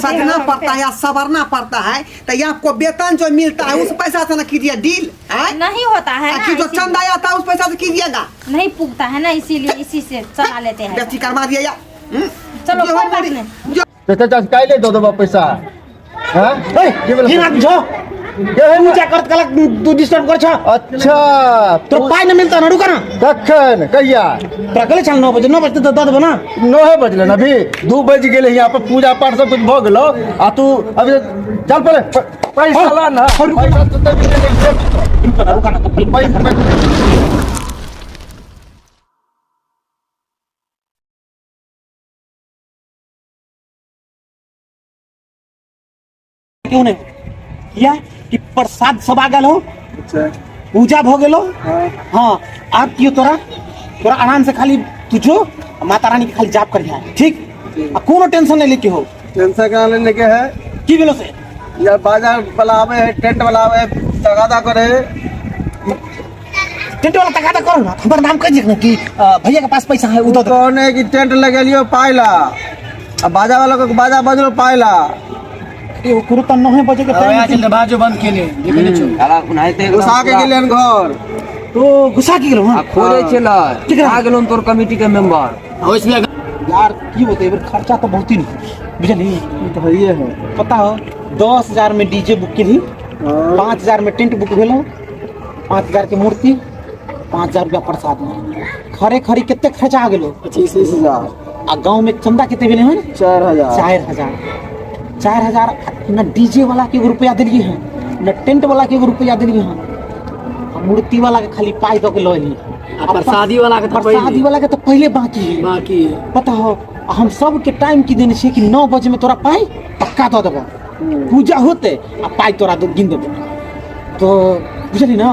सजना पड़ता है या संवरना पड़ता है तो ये आपको वेतन जो मिलता है उस पैसा से ना कीजिए डील हैं? नहीं होता है ना कि जो इसीलिए- चंदा आता है उस पैसा से कीजिएगा। नहीं पुगता है ना, इसीलिए इसी से चला लेते हैं। बेटी करवा दिया या हम्म? चलो, जो कोई बात मोरी- नहीं। जो तो चाचा काल्हि दऽ देबऽ पैसा। हाँ? ए, की भेलै? की नाम छौ? के है? पूजा करत कलक तू डिस्टर्ब कर छ। अच्छा। तोरा पाइ न मिलता न, रुक न। कखन कहिया? तोरा कहले छल 9 बजे, 9 बजे तऽ दऽ देबो ना। 9 बजले न अभी, 2 बज गेलै। यहाँ पर पूजा पाठ सब कुछ भऽ गेलो आ तू अभी चल पहिले पैसा ला ना। हाँ, रुक। पैसा तो तभी देबै। रुक न, रुक न, तऽ पैसा। क्यों नहीं किया कि प्रसाद सब आ गेल हो, पूजा भ गेलो। हाँ, आब कियो तोरा तोरा आराम से खाली तू जो माता रानी के खाली जाप करिहा, ठीक? आ कोनो टेंशन नहीं लेके हो। टेंशन कहाँ लेने के है? की भेलो से? यार बाजार वाला आवे है, टेंट वाला आवे है, तगादा करे है। टेंट वाला तगादा करो ना, हमर नाम कह दिख ना कि भैया के पास पैसा है उधर। कौन है कि टेंट लगेलियो पाइला आ बाजा वाला को बाजा बजलो पाइला। एगो कुरु त 9 बजे के टाइम चल बाजो बंद केने देखे नै छौ। घुसा के गेलियन घर। तो घुसा के गेलो। हां, खोजे छलै। ठीक है। आ गेलहुँ तोर कमिटी के मेंबर। ओइसने यार की होते, एबर खर्चा तो बहुत ही नहीं बुझली। तो है है। पता हो 10,000 में डीजे बुक केली, 5,000 में टेंट बुक भेलो, 5,000 के मूर्ति, 5,000 रुपया प्रसाद में खरे खरी कते खर्चा आ गेलो? 25,000। आ गांव में चंदा कते भेलै हन? 4,000। 4,000, 4,000। न डीजे वाला के एगो रुपया देलिए हन, न टेंट वाला के एगो रुपया देलिए हन, आ मूर्ति वाला के खाली पाई दऽ के लऽ एलिए। आ प्रसादी वाला के तऽ प्रसादी पहिले वाला के तऽ पहिले बाकी है। बाकी है। पता हो आ हम सबके टाइम की देने छियै कि 9 बजे में तोरा पाई पक्का दऽ देबो, पूजा होते आ पाई तोरा गिन देबो। तो बुझली ना,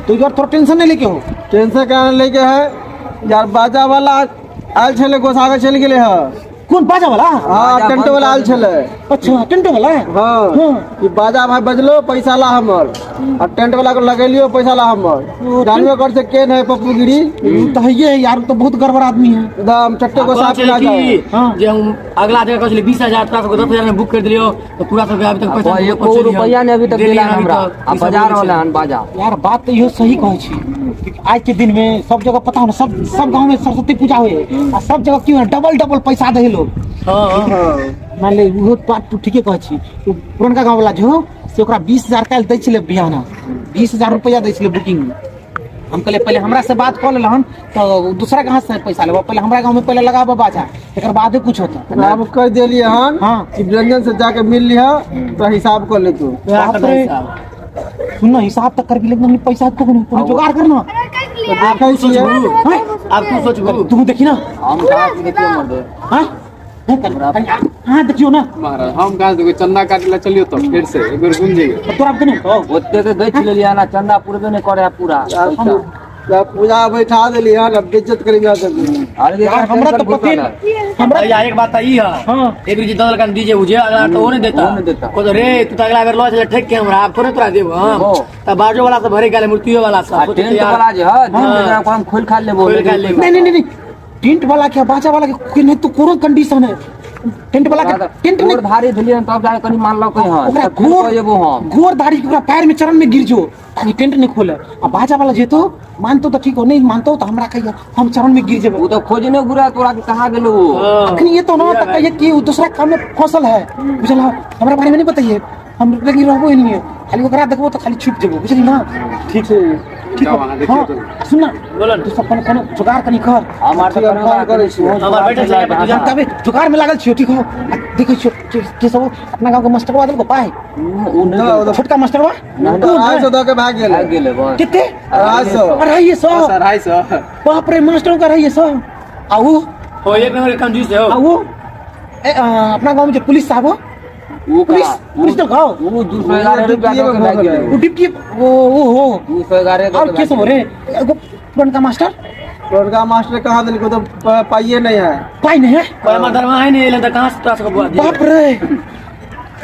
तो यार तोरा टेंशन नहीं लेके हो। टेंशन कहाँ लेके है यार? बाजा वाला आयल छलै, गोसा के चलि गेलै है। कौन बाजा वाला? हाँ, टेंट वाला आयल छलै। अच्छा, टेंटो वाला। हाँ। हाँ। ई बाजा भाई बजलो, पैसा ला हमर, आ टेंट वाला के लगेलियो, पैसा ला हमर। जानबे कर से केन है पप्पू गिरी। उ तो है ये यार, उ तो बहुत गड़बड़ आदमी है। एकदम चट्टे गोसा कहै पिला छलै जाए। कि हाँ। जे हम अगला जगह कहै छलै 20,000, तोरा सबके 10,000 में बुक कर देलियो तऽ पूरा सबके अभी तक पैसा एको पहुँचेलियै हन। रुपैआ नहि अभी तक देलियै देला हन अभी हमरा। तक। आ ई सब बाजार बोलै वाला छै। हन बाजा। यार बात तो इहो सही कहै छी कि आज के दिन में सब जगह पता हो ना, सब सब गांव में सरस्वती पूजा होए आ सब जगह क्यों डबल डबल पैसा दे लोग। हाँ, हाँ। मान ले उहो बात तू ठीके कहै छी। उ पुरनका गांव वाला जो से ओकरा 20,000 काल्हि दै छलै, बिहाना 20,000 रुपया दै छलै बुकिंग में। हम कहलियै पहिले हमरा से बात कऽ लेलहन तऽ दूसरा कहाँ से पैसा लेबऽ, पहिले हमरा गाँव में पहिले लगाबऽ बाजा, एकर बादे कुछ होता। आब कह देलियै हन हाँ। कि व्यंजन से जाके मिल लिह तो हिसाब कर ले तू। बाप रे, सुन ना, हिसाब तक करबी लेकिन हमनी पैसा को नहीं कोनो जुगाड़ करना। तो देखै छियै। हैं? आब तू सोचबू। तू देखी ना। हम कहाँ से देखियो मर्दे? हाँ हैं, कल- हाँ देखियो ना। महाराज, हम कहाँ देखो? चंदा काटे ला चलियो तो फिर से एक बेर घूम जाइयो। तोरा के नहीं हो। ओते तऽ दै छलियै ना, चंदा पुरबे नहि करे पूरा पैसा। जब पूजा बैठा देली हन, अब बेइज्जत करी जा सकी। अरे यार हमरा तो पते हमरा भैया एक बात त ई है। हाँ। एक बेर जे दऽ देलकन डीजे उजे, अगला तऽ ओ नहि देता। ओ नहि देता। कहतो रे तू तऽ अगला बेर लऽ चल ठेक के हमरा, आब थोड़े तोरा देब हम। हो। तऽ बाजो वाला सब भरे गेलै, मूर्तियो वाला सब आ सोचै टेंट यार, वाला जे है हाँ। हम खोल खा लेबो। खोलि खा लेबो। नहीं नहीं नहीं नहीं, टेंट वाला के बाजा वाला के नहीं तो कोनो कंडीशन है टेंट वाला के टेंट नहीं गोर धारी भेलियन तब जाके कनी मानलकै हन। ओकरा तब फेर गोर कऽ जेबो हम। गोर दाढ़ी के ओकरा पैर में चरण में गिर जो ताकि टेंट नहीं खोले। आ बाजा वाला जेतो मानतो तो ठीक हो, नहीं मानतो तो हमरा कहिया हम चरण में गिर जेबो। ओ तऽ खोजने घुरा तोरा के कहाँ गेलो ओ। हाँ। अखनी ये तो ना त कहिए कि उ दूसरा काम में फसल है, बुझल हो? हमरा बारे में नहीं बताइए, हम लेकिन रहबो ही नहीं है, खाली ओकरा देखबो तो खाली छुप जेबो, बुझली ना? ठीक ठीक। जाओ अहाँ देखियौ हाँ तो। सुन ना। बोलो ना। तू सब कोनो कोनो जुगाड़ कनी कर। हमार तऽ हम फोन करै छी। हमर बैठल छै, हाँ। हम तबे जुगाड़ में लागल छियो, ठीक हो? आ देखै छियो के सब अपना गांव के मास्टरवा देलको पाइ। उ नहि देलकै। छोटका मास्टरवा 250 दऽ के भाग गेलै। भागि गेलै बस। किते? 250। 250? 250। बाप रे, मास्टर का 250। आ उ हो एक नंबर के कंजूस है हो। आ उ अपना गांव में जे पुलिस साहब हो, उ पुलिस कहाँ? पुलिस तो गाँव उ 211 रुपया दऽ के भागि गेलै। उ डिप्टी वो हो 211 दऽ और के के सब हो रे? एगो पुरनका मास्टर। पुरनका मास्टर कहाँ देलको? तो पाइए नहीं है। पाइ नहीं है। कोई हमर दरमाहा ही नहीं एलै तऽ कहाँ से तोरा सबके बुआ दियै? बाप रे,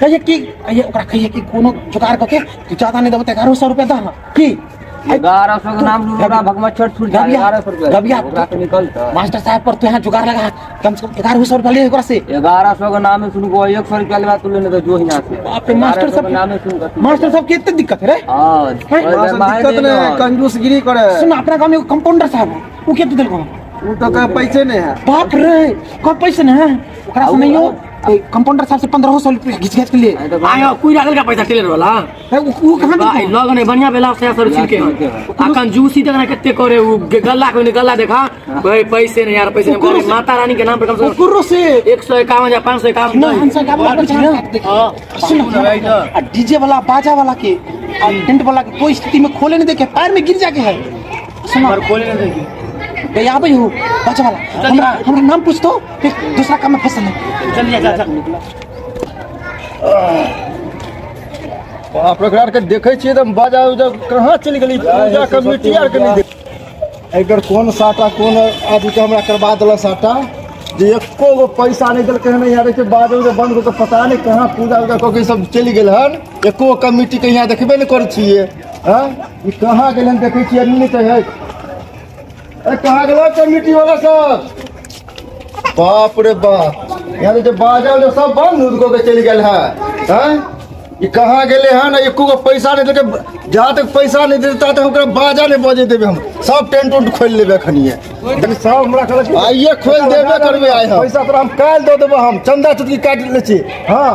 कहिए कि कहिए ओकरा कहिए कि कोनो जुगाड़ करके तू ज्यादा नहीं देबो तऽ 1100 रुपया दह ना की। 1100 के नाम लूरा भगमच्छर छूट जाए। रबिया, 1100 रुपया रबिया, ओकरा से निकलता। मास्टर साहब पर तू यहाँ जुगाड़ लगा, कम से कम 1100 रुपया ले ओकरा से। 1100 के नाम सुन को 100 रुपया लेबा तू लेने तो जो यहाँ से। बाप रे, मास्टर 1100 के साहब नामे सुन कर। मास्टर साहब के इतने दिक्कत है रे? हाँ, दिक्कत नहीं, कंजूसगिरी करे। सुन, अपना गांव में एगो कंपाउंडर साहब है, उ के देलको? उ तो कहे पैसे नहीं है। बाप रे, कौन पैसे नहीं है ओकरा से? नहीं हो कंपाउंडर साहब से 1500 रुपया घिच घिच के लिए। आयो कोई राखल का पैसा टेलर वाला। ए, उ कहाँ भाई देलको? लग नहीं बढ़िया बेला से सर छिलके आ कंजूसी तक ना कितने करे उ गल्ला को नहीं गल्ला देखा भाई, पैसे नहीं यार, पैसे नहीं। ओकरो से- माता रानी के नाम पर कम से कम ओकरो से 151 या 551। ना, हम सब गाबो पर ना। सुन, आ डीजे वाला बाजा वाला के आ टेंट वाला के कोई स्थिति में खोले नहीं देखे, पैर में गिर जाके है। सुन, पर खोले नहीं देखे। ए, आबै हो बाजा वाला, हमरा हमरा नाम पूछ तो फिर दूसरा काम में फसल है। चल जा चल चल। बाप रे, एकरा आरके देखै छियै तऽ बाजा उजा कहाँ चलि गेली? पूजा कमिटी आरके नहि देख। एकर कोन साटा कोन आदमी के हमरा करवा देलक साटा जे एको गो पैसा नहि देलकै हन। यहाँ देखिए, बाजा उजा बंद कऽ के पता नहि कहाँ पूजा उजा कऽ के ई सब चलि गेल हन। एको गो कमिटी के यहाँ देखबे नहि करै छियै। हँ, ई कहाँ गेल हन? देखै छियै नहि तऽ है। ए, कहाँ गेल कमिटी वाला सब? बाप रे बाप, यहाँ देखिए, बाजा उजा सब बंद कऽ के चलि गेल है। हँ, ई कहाँ गेलै हन? एको गो पैसा नहि देलकै। जहाँ तक पैसा नहि देतै ता तक ओकरा बाजा नहि बजे देबै। हम सब टेंट उंट खोलि लेबै एखनिये। सब हमरा कहलक। आइए खोलि देबे करबै आइ हम। पैसा तोरा हम काल्हि दऽ देबो, हम चंदा चुटकी काटि लै छी। हाँ,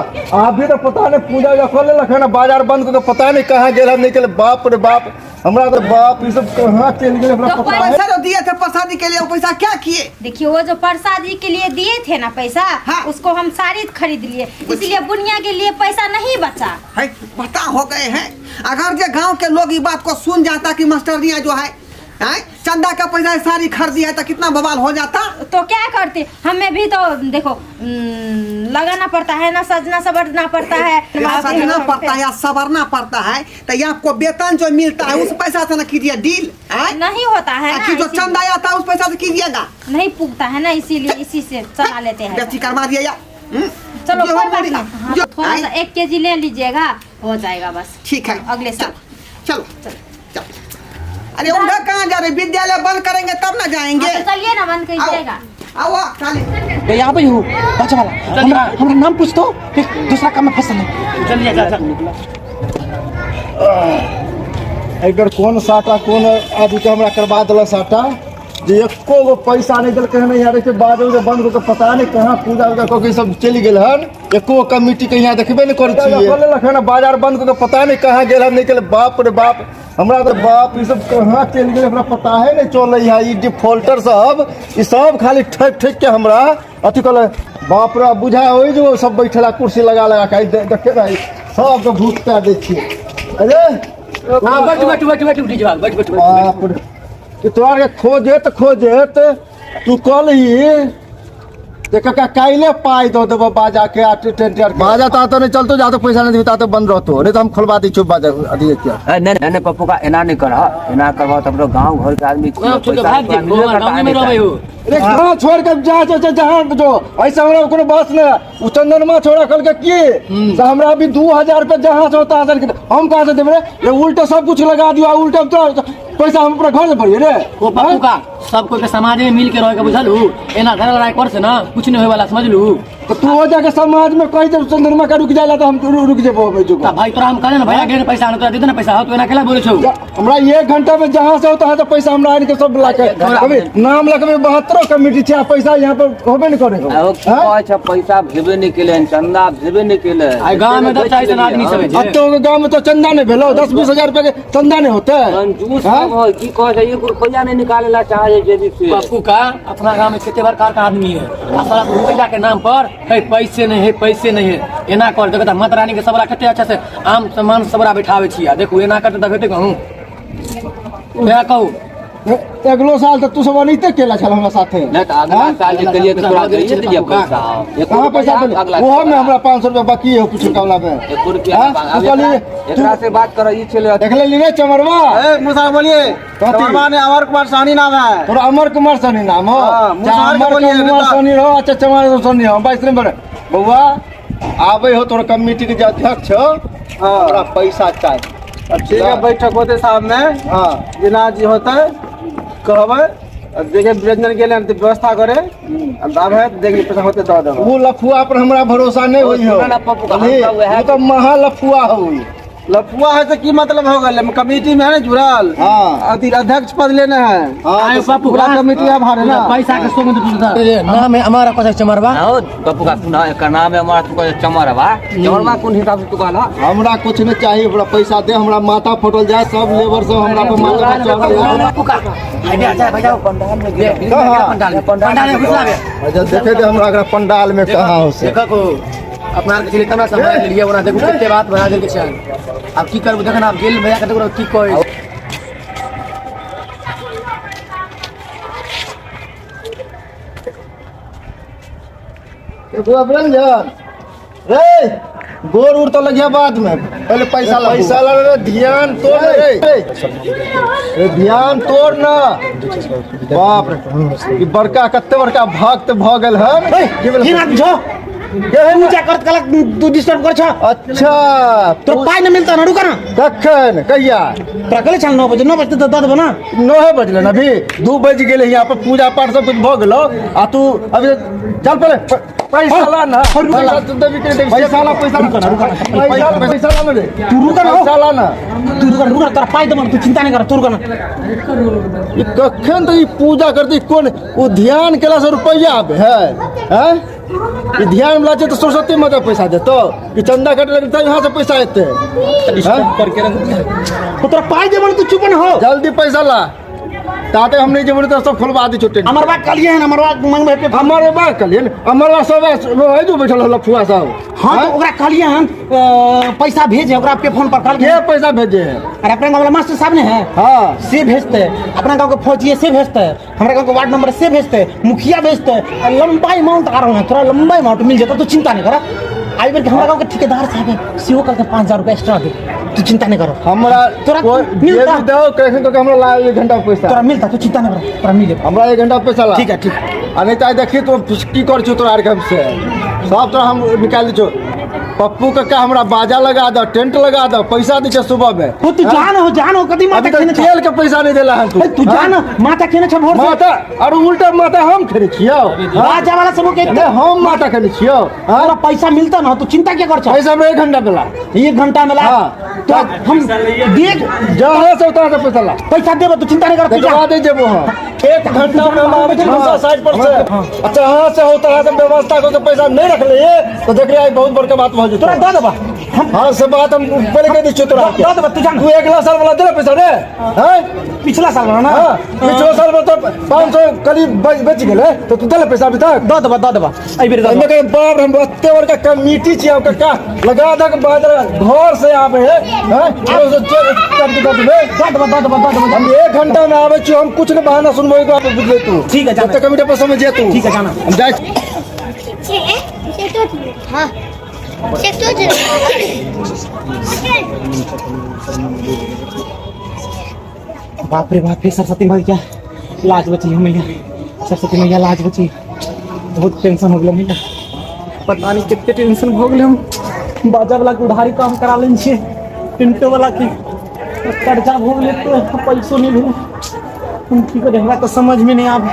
अभी तऽ पता नहि पूजा उजा कऽ लेलक हन, बाजार बंद कऽ के पता नहि कहाँ गेल हन, नहि गेल। बाप रे बाप, हमरा तऽ बाप, ई सब कहाँ चलि गेल हमरा तो पता नहि। पैसा जो दिए थे प्रसादी के लिए, वो पैसा क्या किए? देखिए, वो जो प्रसादी के लिए दिए थे ना पैसा, हाँ। उसको हम साड़ी खरीद लिए, इसलिए बुनिया के लिए पैसा नहीं बचा। है पता हो गए हैं। अगर जो गांव के लोग ये बात को सुन जाता कि मास्टर जी जो है हैं, चंदा का पैसा से साड़ी खरीदी है, तो कितना बवाल हो जाता। तो क्या करते, हमें भी तो देखो लगाना पड़ता है ना, सजना संवरना पड़ता है। सजना पड़ता है या संवरना पड़ता है, तो ये आपको वेतन जो मिलता है उस पैसा से ना कीजिए डील, हैं? नहीं होता है ना, कि जो इसीलिए। चंदा आता है उस पैसा से कीजिएगा। नहीं पुगता है ना, इसीलिए इसी से चला लेते हैं। बेची करवा दिया या चलो, जो कोई हम बात बोली- नहीं। हाँ, जो- थोड़ा सा आए, 1 केजी ले लीजिएगा, हो जाएगा बस। ठीक है। अगले साल। चलो चलो। अरे उधर कहाँ जा रहे? विद्यालय बंद करेंगे तब ना जाएंगे। हाँ, तो चलिए ना, बंद कीजिएगा। आओ आओ, चलिए। ए, आबै हो बाजा वाला, हमरा हमरा नाम पूछ तो फिर दूसरा काम में फसल है। चल जा चल चल। एकर कोन साटा कोन आदमी के हमरा करवा देलक साटा जे एको गो पैसा नहि देलकै हन। यहाँ देखिए, बाजा उजा बंद कऽ के पता नहि कहाँ पूजा उजा कऽ के ई सब चलि गेल हन। एको गो कमिटी के यहाँ देखबे नहि करै छियै। कऽ लेलक हन, बाजार बंद कऽ के पता नहि कहाँ गेल हन, नहि गेल। बाप रे बाप, हमरा तऽ बाप, ई सब कहाँ चलि गेल हमरा पता है नहि चलै है। ई डिफॉल्टर सब ई सब खाली ठकि ठकि के हमरा अथी कहले। बाप रे, बुझा होइ जो सब बैठला कुर्सी लगा लगा के देखे ने सबके भूत कए दै छियै। अरे हाँ, बैठ बैठ बैठ बैठ, उठी जवाब, बैठ बैठ बैठ। बाप रे, ई तोरा के खोजेत खोजेत तू कहलही जे काका काल्हि पाइ दऽ देबो बाजा के आ टेंट आर के। बाजा ता तो नहीं चलतो, जा तो पैसा नहीं देबी ता तो बंद रहतो, नहीं तो हम खोलवा दै छियौ बाजा अथी किया। ए, नहीं नहीं नहीं, पप्पू का एना नहीं कर, एना करबा तो अपनो गांव घर के आदमी गाँव छोड़ के पैसा भाग तोरा जेबो, मिलबे करता गाँव है में नहीं। रहबै हो। अरे कहाँ छोड़ के जा जा जा जहाँ जो ऐसा हमरा कोनो बस नहीं। उ चंदनमा छोड़ा कल के की से हमरा अभी 2000 रुपया जहाँ से होता है हम कहाँ से देबे रे? रे उल्टा सब कुछ लगा दियो आ उल्टा तो पैसा हम अपना घर से भरिए रे। ओ पप्पू का, सब कोई के समाज में मिल के रहे के बुझलू, एना झगड़ा लड़ाई कर से ना कुछ नहीं होए वाला, समझलू? तो तू हो जाके समाज में कही जब चंदनमा का रुक जाएला तो हम रुक जेबो जो। ता भाई तोरा हम कहले ना भैया के पैसा आने तोरा दे दे ना पैसा, हो तू एना केला बोले छौ? हमरा 1 घंटा में जहाँ से होता है तो पैसा हमरा आनि के सब ला के कभी नाम लखबे 72 कमिटी छै आ पैसा यहाँ पर होबे नहीं करे। आ, ओ की कहै छै, पैसा भेबे नहीं केले, चंदा भेबे नहीं केले। आइ गाँव में दस चालीस आदमी सब है। अब तो गाँव में तो चंदा नहीं भेलो, 10-20 हजार रुपया के चंदा नहीं होते। कंजूस सब है, की कहै छै, एक रुपया नहीं निकाले ला चाहे छै जेबी से। पप्पू का अपना गाँव में कते बड़का बड़का आदमी है आ सारा रुपया के नाम पर है पैसे नहीं है, पैसे नहीं है, एना कर देखो। माता रानी के सबरा कते अच्छा से आम सामान सबरा बैठावे छी आ देखू एना करते तऽ हेतै कहूँ इएह कहू। अगलो साल तो तू सब अनैते केला छल हमरा साथे। नहीं तो अगला साल जे केलिए तो तोरा दैये दिए पैसा। एको कहाँ पैसा रुपया देले? अगला ओहो में साल। हमरा 500 रुपया बाकी है कुछ कमला में। एको रुपया हाँ? अब तू कहली- एकरा से बात कर ई छले। देख लेली रे चमरवा। ए मुसा बोलिए। कथी? चमरवा ने अमर कुमार सहनी नाम है। तोरा अमर कुमार सहनी नाम हो? हाँ, चाहे मुसहर के अमर बोलिए, कुमार नेता। सहनी हो अच्छा चमर सहनी हो, 22 नंबर बउआ आबै हो तोरा कमिटी के जे अध्यक्ष हो, हमरा पैसा चाही। ठीक है, बैठक होते साहब में। हाँ। जेना जे होते कहबै, आ देखे व्यंजन गेलै हन तऽ व्यवस्था करे आ दाब है तऽ देख पैसा होते दऽ देबै। वो लफुआ पर हमरा भरोसा नहीं होई हो। सुनऽ ना पप्पू का, बुझली? हम तऽ उएह- वो तो महा लफुआ हो। लफुआ है तो की मतलब हो गल? कमेटी में है ना जुड़ल। हाँ। अथी अध्यक्ष पद लेने है। हाँ, आयो तो पप्पू पूरा कमेटी अब हारे ना। पैसा के सोम नाम है हमारा कथा चमरवा। हो पप्पू का सुना, एकर नाम है हमारा, तू कहे चमरवा, चमरवा कोन हिसाब से तू कहला? हमरा कुछ नहीं चाहिए, हमरा पैसा दे, हमरा माथा फटल जाए, सब लेबर सब हमरा पर माथा चढ़ल जाए। पप्पू का आइडिया अच्छा भाई, जाओ पंडाल में गिर, पंडाल में, पंडाल में घुसला बे। अच्छा देखे दे हमरा अगर पंडाल में कहाँ हो से। देखो को अपना आर के चले केना समझ लेलिए, ओना देखू कते बात बना देलके छै। आब की करबू, देखन आब गेल भैया के देखू की कहै। बुआ रंजन रे, गोर उड़ तो लगिया बाद में, पहले पैसा ला, पैसा ला रे, ध्यान तोड़ रे, रे ध्यान तोड़ ना। बाप रे, ई बड़का कते बड़का भक्त भ गेल हन। की भेल? की नाम छौ? पूजा करत कलक तू डिस्टर्ब कर छ। अच्छा, तोरा पाइ न मिलता ना, रुक ना। कखन कहिया? तोरा कहले छल 9 बजे, 9 बजे तऽ दऽ देबो ना। 9 बजले न, अभी 2 बज गेले, यहाँ पर पूजा पाठ सब कुछ भ गेलो आ तू अभी चल पहले पैसा ला ना, पैसा तू देबी के देबी, पैसा ला, पैसा ला, पैसा ला, पैसा ला मेरे, तू रुक ना, पैसा ला ना, तू रुक ना, रुक ना, तोरा पाइ देबो ना, तू चिंता नहीं कर, तू रुक ना। ई कखन तो ई पूजा करती कोन ओ ध्यान केला से रुपया आबे है, हैं? ई ध्यान वाला छै तो सरस्वती माता पैसा देतो, ई चंदा कटे लगे तब यहाँ से पैसा एते। हैं? करके रख दिया। तो तोरा पाइ देबो ना, तू चुप ना हो, जल्दी पैसा ला, ताते हम नहीं जेबो तो सब खोलवा दी छोटे। हमर बात कहलिए हन, हमर बात मंगबे पे। हमर बात कहलिए हन, हमर बात सब है जो बैठल हो लफुआ सब। हाँ, तो ओकरा कहलिए हन, पैसा भेजे ओकरा पे फोन पर कहलिए। के पैसा भेजे है? अरे अपना गांव वाला मास्टर साहब ने है। हाँ। से भेजते, अपना गांव के फौजी से भेजते, हमारे गांव के वार्ड नंबर से भेजते, मुखिया भेजते, और लंबा अमाउंट आ रहा है, थोड़ा लंबा अमाउंट मिल जाता तो चिंता नहीं करा। आई बेर के हमारा गांव के ठेकेदार साहब है, सेहो कहलकै 5000 रुपया एक्स्ट्रा दे, तू चिंता नहीं करो। हमरा तोरा मिलता मिलता। दो, कैसे तो हमरा ला 1 घंटा पैसा। तोरा मिलता, तू चिंता नहीं करो, तोरा मिल जेतौ। हमरा 1 घंटा पैसा ला। ठीक है, ठीक है। आ नहीं तो देखी तो की कर छौ तोरा आर के हमसे, सब तोरा हम निकाल दै छौ। पप्पू कक्का हमरा बाजा लगा दो, टेंट लगा दो, पैसा दै छै सुबह में। हो तू जान हो, जान हो, कदी माथा अभी तक खेने छौ? तेल के पैसा नहीं देला हन तू। ए, तू जान, माथा खेने छौ भोर से। माथा, अरे उल्टा माथा हम खेने छियौ। बाजा वाला सब के नहीं, हम माथा खेने छियौ। हाँ? तोरा पैसा मिलता ना, तू चिंता क्या कर छौ? पैसा हमरा 1 घंटा मिला। 1 घंटा मिला? हाँ। तो हम देख, जहाँ से उतार दे पैसा ला। पैसा देबो, तू चिंता नहीं कर, तू जा। देखवा दे जेबो हम। 1 घंटा में हम आबै छी दूसरा साइड पर से। अच्छा, यहाँ से हो तहाँ से व्यवस्था कऽ के पैसा नहीं रखले तो देख रहे बहुत बड़का बात भऽ जेतौ। तोरा दऽ देबा हम। हाँ, से बात हम पहले कह दै छियौ तोरा। दऽ देबा, तू जा ना। तू अगला साल वाला देले पैसा रे? हैं? पिछला साल वाला ना? हाँ, पिछला साल में तो 500 करीब बच गेलै, तो तू देले पैसा अभी तक? दऽ देबा, दऽ देबा। एहि बेर दऽ एहिमे देबा। कहे, बाप रे, हम एते बड़का कमिटी छियै, हम कक्का लगा दक बादल घर से आबे है, हैं? घर से चल, कर के दऽ देबै। दऽ देबा, दऽ देबा, दऽ देबा। हम 1 घंटा में आबै छियौ, हम कुछ नहीं बहाना सुनबै, एक बार बुझले तू। ठीक है, जाना। जते कमिटी पर समझ जे तू। ठीक है, जाना। हम जाइ छी। हाँ। बाप रे बाप रे, सरस्वती मैया लाज बची है मैया, सरस्वती मैया लाज बची। बहुत टेंशन हो गेलै मैया, पता नहीं कितने टेंशन हो गेलै। हम बाजा वाला के उधारी काम करा लेने छियै, टेंटो वाला के कर्जा हो गेलै तो पैसो नहीं भेल। हम की करी, हमरा तो समझ में नहीं आवे।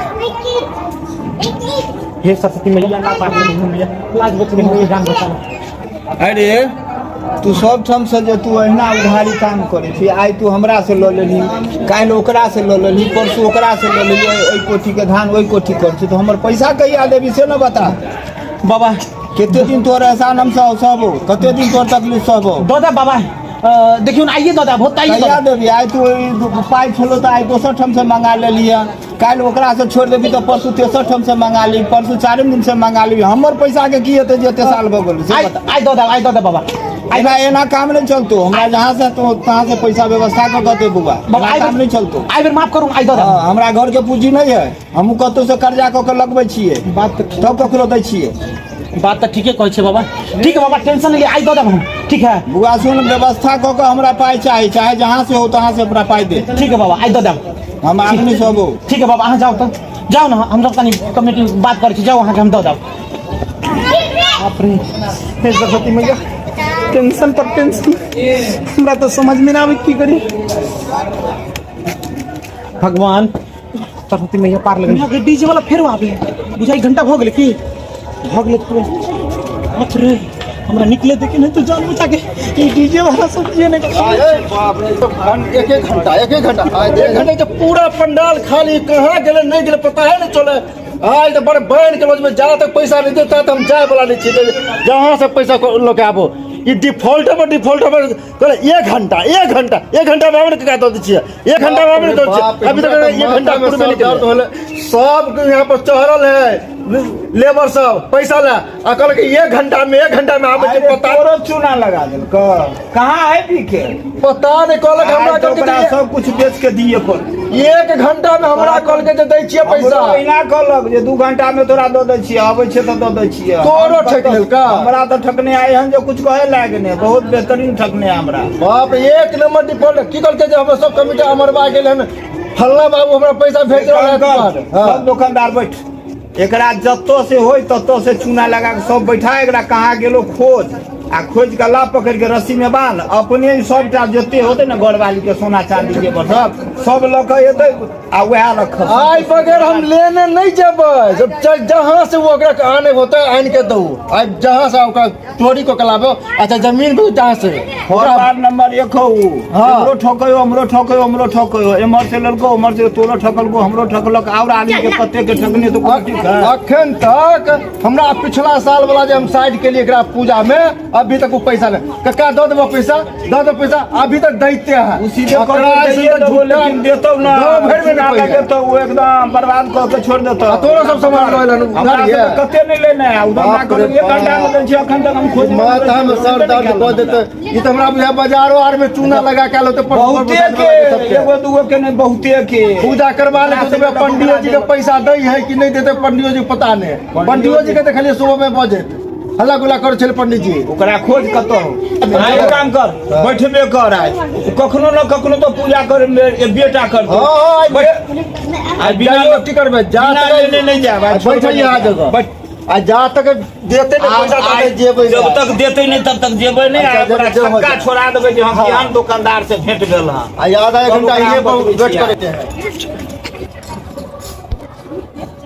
हे सरस्वती मैया, ना पार मैया लाज बची मैया, जान बचा। अरे तू सब ठाम से जे तू अहिना उधारी काम करै छी, आइ तू हमरा से लऽ लेलही, काल्हि ओकरा से लऽ लेलही, परसू ओकरा से लऽ लेलही, ओहि कोठीके धान ओहि कोठी करै छी, तऽ हमर पैसा कहिया देबी से ने बता। बाबा कते दिन तोहर एहसान हम सहबो, कते दिन तोहर तकलीफ सहबो? दऽ दे बाबा, देखियौ ने आइए दऽ दे, बहुत आइए दऽ कहिया दे। देबी? आइ तू पाइ छलौ तऽ आइ दोसर ठाम से मंगा लेलियै, काल्हि ओकरा से छोड़ि देबी तऽ परसू तेसर ठाम से मंगा ली, परसू चारिम दिन से मंगा ली। हमर पैसा के की हेतै जे एते साल भऽ गेल से बता। आइ दऽ दे, आइ दऽ दे बाबा। एना एना काम नहीं चलतो, हमरा जहाँ से तो तहाँ से पैसा व्यवस्था कऽ के दे बउआ, बाबा, एना काम नहीं चलतो। आइ बेर माफ करू, आइ दऽ दे। हाँ, हमरा घर के पूंजी नहीं है, हमहूँ कतौ से कर्जा कऽ के लगबै छियै, बात तऽ तब ककरो दै छियै। बात तऽ ठीके कहै छै बाबा। ठीक है बाबा, टेंशन नहीं ले, आइ दऽ देब हम। ठीक है बुआ सुन, व्यवस्था कऽ के हमरा पाइ चाही, चाहे जहाँ से हो तहाँ से हमरा पाइ दे। ठीक है बाबा, आइ दऽ देब। हम आदमी सब हो। ठीक है बाबा, अहाँ जाओ तऽ जाओ ना, हम सब तनी कमिटी बात करै छी, जाओ अहाँके हम दऽ देब। बाप रे, हे सरस्वती मैया, टेंशन पर टेंशन, हमरा तऽ समझ में ना आबै की करी। भगवान सरस्वती मैया पार लगन। डीजे वाला फेर आबे बुझाई घंटा भऽ गेलै की भऽ गेलै पूरा। बाप रे, हमरा निकले देखे नहीं तो जान बचा के ई डीजे वाला सब जे नहीं। अरे बाप रे, तो एक एक घंटा, एक एक घंटा, एक घंटा तो पूरा पंडाल खाली, कहाँ गेले नहीं गेले पता है नहीं चले। आज तो बड़ बन के में जहाँ तक पैसा नहीं देता तो हम जाए वाला नहीं छी, जहाँ से पैसा लोग आबो ई डिफॉल्ट पर डिफॉल्ट पर कहले एक घंटा, एक घंटा, एक घंटा में आबे के दऽ दै छियै, एक घंटा में आबे दऽ छियै, अभी तक एक घंटा पूरे में निकल होले। सब यहाँ पर चढ़ल है लेबर सब पैसा ला आ कहलक एक घंटा में, एक घंटा में आबे छै, पता तोरो चूना लगा देलक। कहाँ है बीके पता नहीं, कहलक हमरा आइ तऽ कहलक ओकरा जे सब कुछ बेच के दिए पर एक घंटा में हमरा कहलक जे दै छियै पैसा। हमरो एना कहलक जे 2 घंटा में तोरा दऽ दै छियै, अबै छै तऽ दऽ दै छियै। तोरो ठकि लेलका? हमरा तऽ ठकने आइ हन जे कुछ कहे लायक नहि, बहुत बेहतरीन ठकने हमरा। बाप रे, एक नंबर डिफॉल्ट। की कहलकै जे हमर सब कमिटी अमरबा गेल हन, फल्ला बाबू हमरा पैसा भेज रहल है। सब दोकानदार बैठ, एकरा जतो से होय ततो से चूना लगा के सब बैठा, एकरा कहाँ गेलो खोज, आ खोज के ला पकड़ के रस्सी में बांध, अपने सबटा जते होते ने घरवाली के सोना चांदी के सब सब लऽ के एतै आ वएह रखब। आइ बगैर हम लेने नहीं जेबै, जब जहाँ से वो ओकरा आने होते आनि के दू, आइ जहाँ से ओकरा चोरी को कलाबो, अच्छा जमीन भी जहाँ से वार्ड नंबर 1 हो, हमरो ठकयो, हमरो ठकयो, हमरो ठकयो, एम्हर से लड़को उम्हर से तोरो ठकलको, हमरो ठकलक, और आदमी के कते के ठकने तो कोई ठीक है। अखन तक हमरा पिछला साल वाला जे हम साइड के लिए एकरा पूजा में अभी तक वो पैसा नहीं, कक्का दऽ देबो पैसा, दऽ देबो पैसा, अभी तक दैते है। उ सीधे ओकरा कहलक ऐसे दैये तऽ देबो, झूठा लेकिन देतौ ना। दऽ भरि में ना पैसा। लगेतौ, उ एकदम बर्बाद कऽ के छोड़ि देतौ। आ तोरो सब सामान लऽ एलहन, हमरा उधार सब ये। कते नहि लेने है, उधर बाप ना रे करू, एक घंटा में दै छियै, अखन तक हम खोज माथा में सर दर्द कऽ देतै। ई तऽ हमरा बुझाय बाजारो आर में चूना लगा के आयल होतै, पर बहुते के, एगो दूगो के नहीं, बहुते के। पूजा करवा ले तो पंडियो जी के पैसा दै है कि नहीं देते पंडियो जी पता नहीं। पंडियो जी के देखलियै सुबह में बजैत हल्ला गुल्ला करै छलै पंडित जी। ओकरा खोज कतौ। आइ एक काम कर, बैठबे कर, आइ कखनो न कखनो तो पूजा करे बेटा करतौ। हाँ, हाँ, बैठ। आइ बिना जाइयो की करबै, जा बिना तक लेने नहीं जायब, आइ बैठल यहाँ जगह। बैठ। आ जा तक देते नहीं पैसा तब तक जेबै जब नहीं। तक देते नहीं तब तक जेबै नहीं। अच्छा, आ ओकरा जब- जब हो छक्का जाए। छोड़ा देबै जे हम हाँ। केहन दुकानदार से भेंट भेल हँ। आ आधा एक तब घंटा ओकरा ये हम बतबै वेट छियै। करते हैं।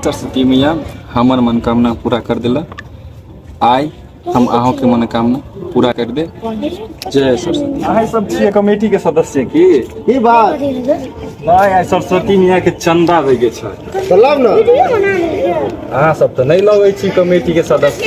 सरस्वती मैया हमर मनोकामना पूरा कर देला, आइ हम अहूँ के मनोकामना पूरा कर दे। जय सरस्वती। अहाँ सब छियै कमेटी के सदस्य की? की बात? नहीं, आइ सरस्वती मैया के चंदा दै के छै। तऽ लाउ ने। अहाँ सब तऽ नहि लगै छी कमेटी के सदस्य।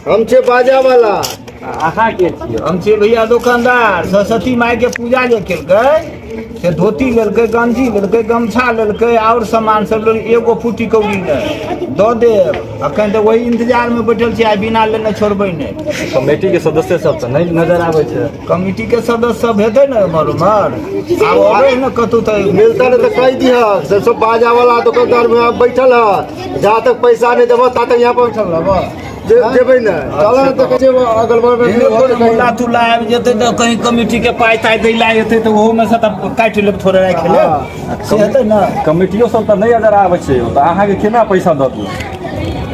हम छियै बाजा वाला। अहाँ के छियै? हम छियै भैया दुकानदार। सरस्वती माय के पूजा जे केलकै से धोती लेलकै, गंजी लेलकै, गमछा लेलकै, और सामान सब लेलकै, एगो फूटी कौड़ी नहि दऽ देब। अखन तऽ वही इंतजार में बैठल छी, आइ बिना लेने छोड़बै नहि। कमेटी के सदस्य सब तऽ नहि नजर आबै छै। कमेटी के सदस्य सब हेतै ने एम्हर उम्हर, आब अबै ने कतौ तऽ मिलता नहीं तो कह दिहक, सब सब बाजा वाला दुकानदार में आप बैठल है, जहाँ तक पैसा नहीं देबो ता तक यहाँ पर बैठल रहबो। जेबै ने, चल ने तऽ कहै छै अगल बगल में एने कोनो मुला तुला आबि जेतै तऽ कहीं कमेटी के पाइ ताइ दै ला एतै तऽ ओहो में से तऽ काटि लेब, थोड़े राखि लेब, से हेतै ने। कमेटियो सब तऽ नहि नजर आबै छै, तऽ अहाँके केना पैसा दऽ दियौ?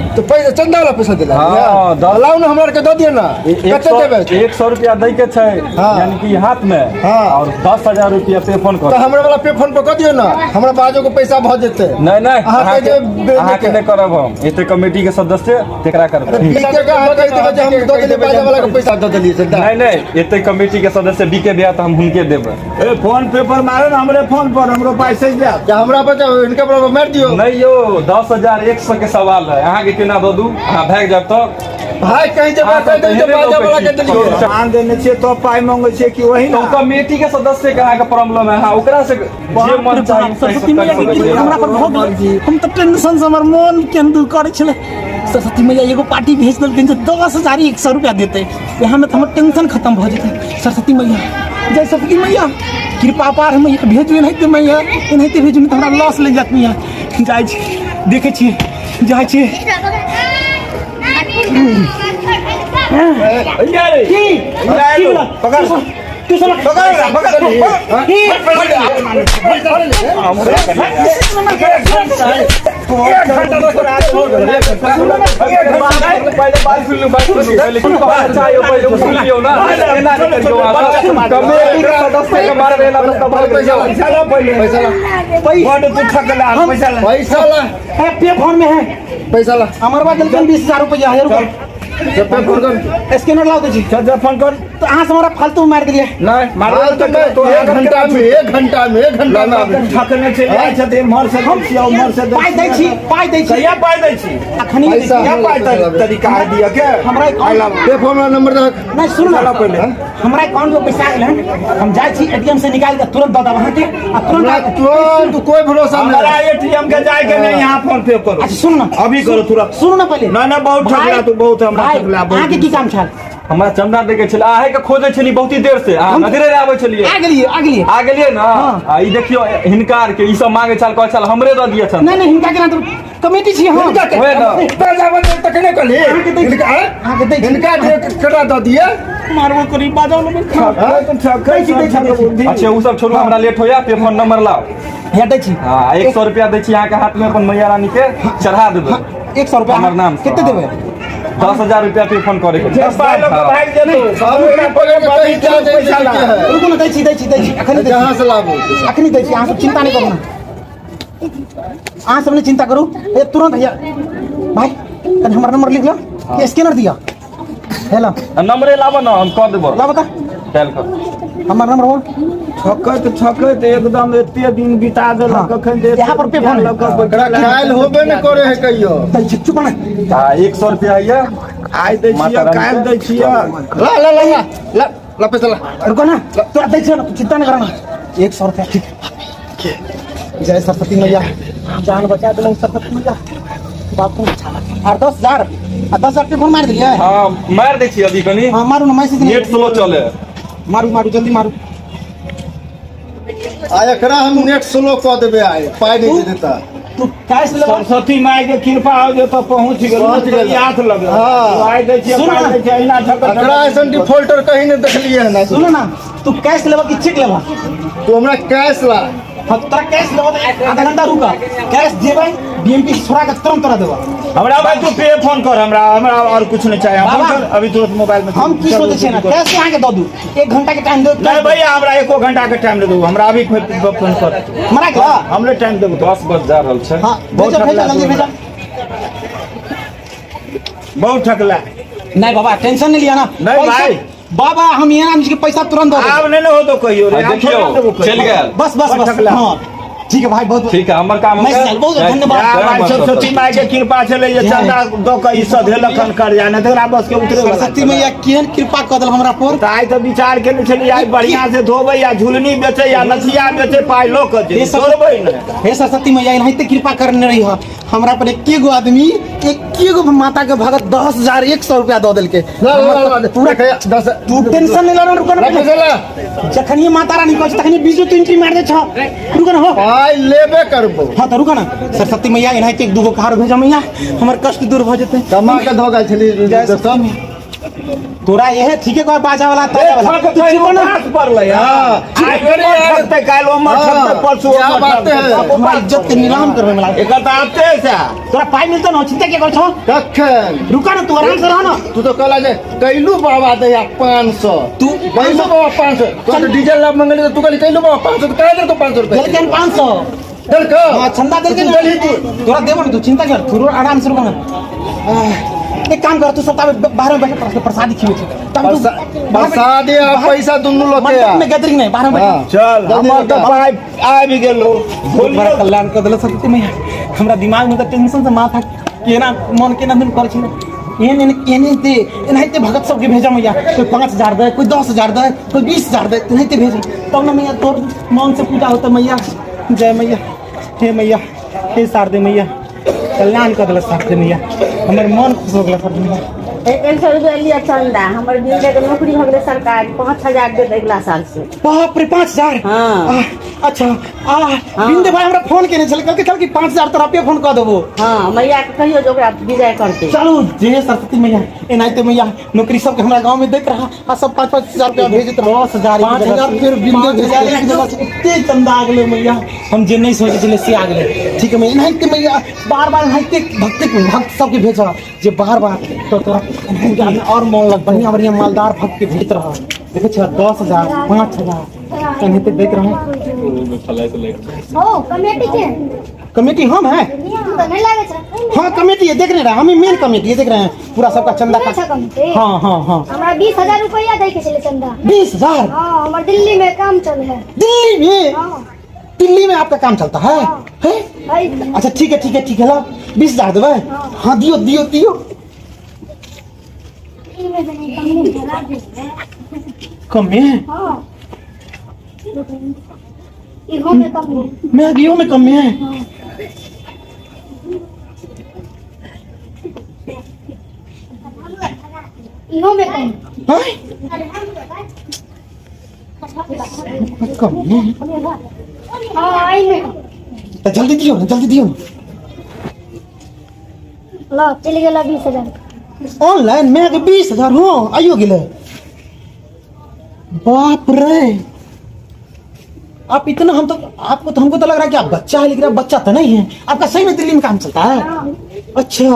तऽ पैसा चंदा वाला पैसा देला। हाँ, लाउ ने हमरा आरके दऽ दिअ ने। कते देबै? 100 रुपया दै के छै, हाँ। यानी कि हाथ में, हाँ। और 10,000 रुपया पे फोन कर। तऽ हमरा वाला पे फोन पर कऽ दियौ ने, हमरा बाजो के पैसा भऽ जेतै। नहीं नहीं, अहाँ के जे अहाँके नहि करब हम, एते कमेटी के सदस्य तेकरा करबै। बीके के अहाँ कहि देबै जे हम दऽ देलियै बाजा वाला के पैसा दऽ देलियै चंदा। नहीं नहीं, एते कमेटी के सदस्य बीके भैया तऽ हम हुनके देबै। ए फोन पे पर मारो ने हमरे फोन पर, हमरो पैसा जायत। जे हमरा पर जाउ, हिनका पर मारि दियौ। नहीं यौ, 10,100 के सवाल है, अहाँके केना दऽ दू? अहाँ भागि जायब तऽ। भाई कहीं जब हाँ, कहि देबै जे बाजा वाला के देलियै। सामान देने छियै तब पाइ मंगै छियै कि वही तो ना? कमेटी के सदस्य के अहाँके प्रॉब्लम है, हाँ, ओकरा से जे मन चाही सरस्वती मैया के कृपा हमरा पर भऽ गेलै। हम तऽ टेंशन से हमर मोन केंदु करै छलै। सरस्वती मैया एगो पार्टी भेज देलखिन जे 10,100 रुपया देतै, इएह में तऽ हमर टेंशन खत्म भऽ जेतै। सरस्वती मैया, जय सरस्वती मैया, कृपा पार मैया, भेजू एनाहिते मैया, एनाहिते भेजू, नहि तऽ हमरा लॉस लागि जायत मैया। जाइ छी, देखै छी, जाइ छी। की? पकड़। तू साला पकड़ पकड़। पहिले बात सुन लू, बात सुन लू। पहिले की कहऽ चाहियो, पहिले ओ सुन लियौ ना। एना नहि करियौ अहाँ। कमेटी के सदस्य के मारबै एना तऽ तबाह पैसा ला, पैसा ला पहिले। पैसा ला, बड तू ठकला, पैसा ला। पैसा ला, है पे फोन में है। पैसा ला। हमर बात देलखिन 20,000 रुपया है, रुको। जब पे फोन कर। स्कैनर लाओ दे छी। चल चल फोन कर। तो अहाँ से हमरा फालतू में मार देलियै। नहीं मार फालतू में एक घंटा में, एक घंटा में, एक घंटा में आबै छी। ठकने चलि जाइ छथिन, एम्हर से दै छियै, ओम्हर से दै पाइ दै छी, पाइ दै छी। कहिया पाइ दै छी? अखनी दै छी। पैसा। क्या पाइ तरीका है दिअ के? हमरा अकाउंट पे फोन वाला नंबर दहक। नहीं सुन ना पहिले। हमरा अकाउंट में पैसा गेल हन, हम जाइ छी एटीएम से निकाल के तुरंत दऽ देब अहाँके। आ तुरंत हमरा तुरंत कोई भरोसा हमरा नहीं। एटीएम के जाय के नहीं, यहाँ फोन पे करो। अच्छा सुन ना, अभी करो तुरंत। सुन ना पहिले। नहीं नहीं बहुत ठकला तू, बहुत हमरा भाई, ठकला, बहुत। अहाँके की काम छल? हमरा चंदा दै के छलै, अहे के खोजै छली बहुत ही देर से, अहाँ नजरे नहि आबै छलियै। आ गेलियै, आ गेलियै। आ गेलियै ना? आ ई देखियौ हिनका आर के ई सब मांगे छल, कहै छल हमरे दऽ दिअ चंदा। नहीं नहीं हिनका केना देबै? कमेटी छी हम। हिनका के ओहे ना। पैसा बने तखने कहली। अहाँके दै छी। हिनका अहाँके दै छी। हिनका जे केना दऽ दिए? मारबो करी बाजाओ न। ठकै ठकै दै छी, दै छी, दै छी। अच्छा उ सब छोड़ू, हमरा लेट होया, पे फोन नंबर लाओ। हे दै छी। हाँ, 100 रुपया दै छी अहाँके हाथ में, अपन मैया रानी के चढ़ा देबै। 100 रुपया हमर नाम से। कते देबै? 10,000 रुपया पे फोन करे के। पाइ लऽ कऽ भागि जेतौ। सब पकड़ के कहीं जा जाए पैसा ला। के है। रुकू ना, दै छी, दै छी, दै छी, अखनी दै कहाँ छी, से लाबू पैसा? अखनी दै छी। अहाँ सब चिंता नहि करू ना, अहाँ सब नहि चिंता करू। ए तुरंत भैया भाई कनि हमर नंबर लिख लो, स्कैनर दिअ। हेलो नंबरे लाबऽ ना, हम कऽ देबऽ। लाबऽ तऽ डायल कर हमर नंबर बोल। ठकैत ठकैत एकदम एते दिन बिता देलक। अखन जे यहाँ पर पे फोन है। लऽ कऽ एकरा खायल होबे नहि करे है कहियो। दै छी, चुप ना। हाँ, 100 रुपया है। आइ दै छियै, माता रानी काल्हि के। दै छियै। ला ला ला ला ला ला पैसा ला। रुको ना, तोरा दै छियै ना, तू चिंता नहि कर ना। 100 रुपया ठीक। जय सरस्वती मैया, जान बचा देलहुँ सरस्वती मैया। बापू आर 10,000, आ 10,000 पे फोन मारि देलियै। हाँ मारि दै छी अभी कनि। हाँ मारू ना, मैसेज नेट स्लो चले। मारू मारू जल्दी मारू। आ एकरा हम नेट स्लो कऽ देबै आइ, पाइ नहि देता। तू कैश लेबऽ? सरस्वती माय के कृपा हो जेतौ, पहुँच गेलौ। पहुँच गेलौ। हाथ लगल। हाँ। आइ दै छियै, सुन पाइ ना। दै छियै, अहिना ठकल। एकरा ऐसन डिफॉल्टर कहीं नहि देखलियै हन। सुन ना, तू कैश लेबऽ कि चेक लेबऽ? तू हमरा कैश ला। हाँ तोरा कैश लेबऽ तऽ आधा घंटा रुक, कैश जेबै बीएमपी छोड़ा के तुरंत तोरा देबऽ। हमरा भाई तू पे फोन कर, हमरा हमरा और कुछ नहीं चाहिए। बाबा। फोन कर अभी तुरंत मोबाइल में। हम की सोचै छियै ना, कैश अहाँके दऽ दू, 1 घंटा के टाइम दो। नहीं भैया, हमरा एको घंटा के टाइम दे दू, हमरा अभी फोन कर। मरा के हमरे टाइम देबो। 10 बज जा रहल छै। हाँ भेजो भेजो जल्दी भेजो। बहुत ठकला। नहीं बाबा टेंशन नहीं लिया ना। नहीं भाई। बाबा हम यहाँ के पैसा तुरंत दो। आब नहीं ना हो तो कहियो रे, आ, आब थोड़ा देखियौ देबो कहियो। चलि गेल। बस बस बड़ बस ठकला। हाँ ठीक है भाई, बहुत ठीक है, हमर काम हो मैं गेल। चल, बहुत जय- धन्यवाद। जय जा भाई, माता सरस्वती माय के कृपा छलै जे जय। चंदा दऽ कऽ ई सधेलक हन कर्जा, नहि तऽ ओकरा बस के उतरे वला सरस्वती छलै। मैया केहन कृपा कऽ देल हमरा पर। तऽ आइ तऽ विचार केने छलियै आइ बढ़िया से धोबै आ झुलनी बेचै आ नथिया बेचै, पाइ लऽ कऽ जेबै, छोड़बै नहि। हे सरस्वती मैया एनाहिते कृपा करने रही हो हमरा पर। एके गो आदमी, एके गो माता के भगत 10,100 रुपया दऽ देलकै। ला ला ला ला पूरा दस। तू टेंशन नहीं लेना, रुको ना। ला पैसा ला। जखन ये माता रानी कहै छै तखन बीजो तीन टी मार दे छ, रुको ना हो। पाइ लेबे करबो। हाँ तऽ रुको ना। सरस्वती मैया एनाहिते एक दूगो कार भेजो मैया, हमर कष्ट दूर भऽ जेतै। कमा के धऽ गेल छली सब। तोरा इहे ठीके कह, बाजा वाला ताजा वाला ठक तू चुप ना। पास पड़लै। हाँ। आइ एमहर ठकतै, काल्हि ओमहर ठकतै, परसू क्या ओमहर बात है। ठकतै। हमरा इज्जत के नीलाम करबे में लागल। एकर तऽ आते से तोरा पाइ मिलतौ ना, चिंता के कर छौ? कखन? रुका ना, तू आराम से रह ना। तू तो कहला जे कैलू बाबा दैया 500, तू कैलू बाबा 500, तू तो डीजल ला मंगली तो तू कहली कैलू बाबा 500, तो काहे देलको 500 रुपया? देलकै 500। देलको? हाँ चंदा देलकै ना। देलही तू। तोरा देबो ना, तू चिंता कर, तू आराम से रुका ना। एक काम कर, तू सब ताबे बाहर में बैठ के प्रसादी खिबै छै। तब तू प्रसादी आ पैसा दुनू लऽ के आ। मंडप में गैदरिंग नहीं, बाहर में बैठ। हाँ। चल जल्दी हमर तऽ लऽ के आ। पाइ आबि गेलो। बहुत बड़ा कल्याण कर देलक सरस्वती मैया। हमरा दिमाग में तऽ टेंशन से माथा केना मन केना दिन करै छै। एहन एहन एनाहिते एनाहिते भगत सबके भेजऽ मैया, कोई 5,000 दे, कोई 10,000 दे, कोई 20,000 दे, एनाहिते भेज तब ने मैया तोर मन से पूजा होतै मैया। जय मैया, हे मैया, हे शारदे मैया, कल्याण कर देलक शारदे मैया, हमर मन खुश हो गेल शारदे मैया। 100 रुपया लिअ चंदा। हमर बिंदे के नौकरी हो गेलै सरकारी, 5000 देत अगिला साल से। बाप रे, 5000? हाँ। अच्छा, आ बिंदे भाई हमरा फोन केने छल, कहलकै छल कि 5000 तोरा पे फोन कऽ देबो। हाँ, मैया के कहियो जे ओकरा विजय करतै। चलू, जय सरस्वती मैया। एनाहिते मैया नौकरी सबके हमरा गांव में दैत रहा आ सब 5-5 हजार रुपया भेजत रहा। 10,000 5000 फिर बिंदे भेजल एक जगह से। एते चंदा आ गेलै मैया, हम जे नहीं सोचे छलियै से आ गेलै। ठीक है मैया, एनाहिते मैया बार बार एनाहिते भक्ति भक्त सबके भेज जे बार बार तो तोरा एनाहिते आदमी और मोन लग, बढ़िया बढ़िया मालदार भक्त के भेजत रह। देखै छ 10,000 5000 एनाहिते दैत रह। ओ कमेटी के कमेटी हम है। तू तो नहीं लागे छै। हाँ, कमेटी है, देख नहीं रहा, हम ही मेन कमेटी है, देख रहे हैं पूरा सबका चंदा अच्छा का। कमेटी? हाँ हाँ हाँ। हमरा 20,000 रुपया दै के छलै चंदा। 20,000? हाँ, हमर दिल्ली में काम चले है। दिल्ली में? हाँ। दिल्ली में आपका काम चलता है? है? है। अच्छा ठीक है, ठीक है, ठीक है, ला 20,000 देबै। हाँ, दियो दियो दियो। दिल्ली में तो नहीं, कम नहीं चला दे। कम में? हाँ, इहो में कम नहीं। महंगियों में कम में है। इहो में कम। हाँ? कम में? हाँ, आई में। तो जल्दी दियो ना, जल्दी दियो ना। लो, चलि गेल 20,000। ऑनलाइन में के 20,000 हो आइयो गेलै। बाप रे, आप इतना, हम तो आपको तो हमको तो लग रहा है कि आप बच्चा है, लेकिन आप बच्चा तो नहीं है। आपका सही में दिल्ली में काम चलता है? अच्छा,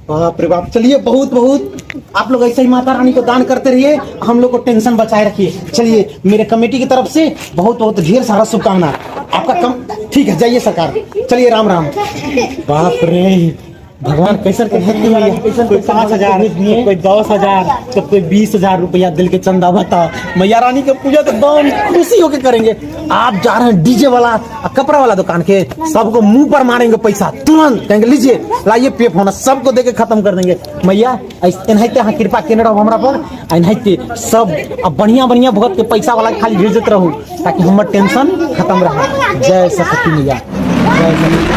बाप रे बाप। चलिए, बहुत बहुत आप लोग ऐसे ही माता रानी को दान करते रहिए, हम लोग को टेंशन बचाए रखिए। चलिए, मेरे कमेटी की तरफ से बहुत बहुत ढेर सारा शुभकामना। आपका कम ठीक है, जाइए सरकार। चलिए, राम राम। बाप रे, भगवान कैसन के भक्ति भैया, कोई 5000, कोई 10,000, तो कोई 20,000 रुपया दिल के चंदा। बताओ, मैया रानी के पूजा तो एकदम खुशी होके करेंगे। आप जा रहे हैं डीजे वाला और कपड़ा वाला दुकान के, सबको मुंह पर मारेंगे पैसा, तुरंत कहेंगे लीजिए लाइए पे फोन, सबको देके खत्म कर देंगे। मैया एनाहिते अहाँ कृपा केने रहू हमरा पर, एनाहिते सब अब बढ़िया बढ़िया भगत के पैसा वाला खाली भेजत रहू ताकि हमर टेंशन खत्म रहे। जय सरस्वती मैया, जय सरस्वती।